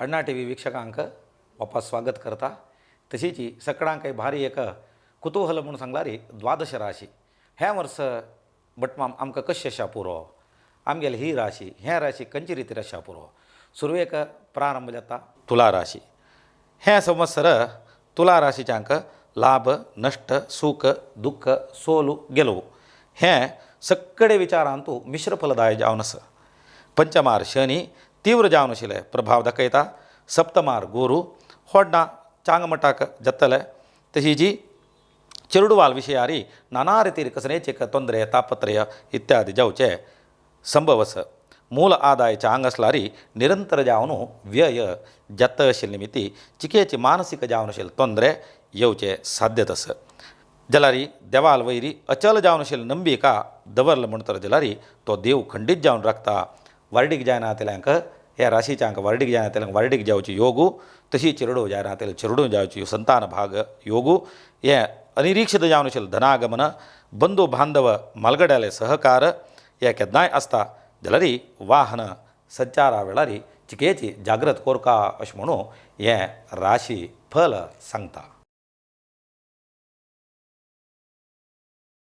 अण्णा T V वीक्षकांक वापस स्वागत करता. तशीच सकडांक भारी एक कुतूहल म्हणून सांगलारी द्वादश राशी ह्या वर्स भटमाम आमकां कशें आशा पुरो, आमगेली ही राशी ह्या राशी खंयची रितीर आशा पुरो. सुरवेक प्रारंभ जाता तुला राशी. हें संवत्सर तुला राशीच्यांक लाभ नश्ट सूख दुख्ख सोलू गेलो हें सगळे विचारांतू मिश्र फलदाय जावन आसा. पंचमार शनी तीव्र जावन आशिल्ले प्रभाव दाखयता. सप्तमार गुरू होडना चांगमटाक जातले. तशी जी चेरडुवाल विशयारी नाना रितीर कसलेच एक तोंदरे तापत्रय इत्यादी जावचे संभव आसा. मूल आदाय चांग आसल्यार निरंतर जावन व्यय जाता आशिल्ले निमित्ती चिकेची मानसीक जावन आशिल्ले तोंदरे येवचे साध्यत आसा. जाल्यार देवाल वैरी अचल जावन आशिल्ले नंबिका दवरले म्हणतर जाल्यार तो देव खंडीत जावन राखता. वार्डीक जायना तेल्यांक ह्या राशीच्यांक वार्डीक जायना तेल्यांक वार्डीक जावची योगू, तशी चिरडू जायना तेल चिरडू जावची संतान भाग योगू. हे अनिरीक्षित जावन आशिल्ले धनागमन बंधू बांधव मालगड्याले सहकार हे केन्नाय आसता. जाल्यार वाहन संचारा वेळार चिकेची जाग्रत कोरका अशें म्हणून हें राशी फल सांगता.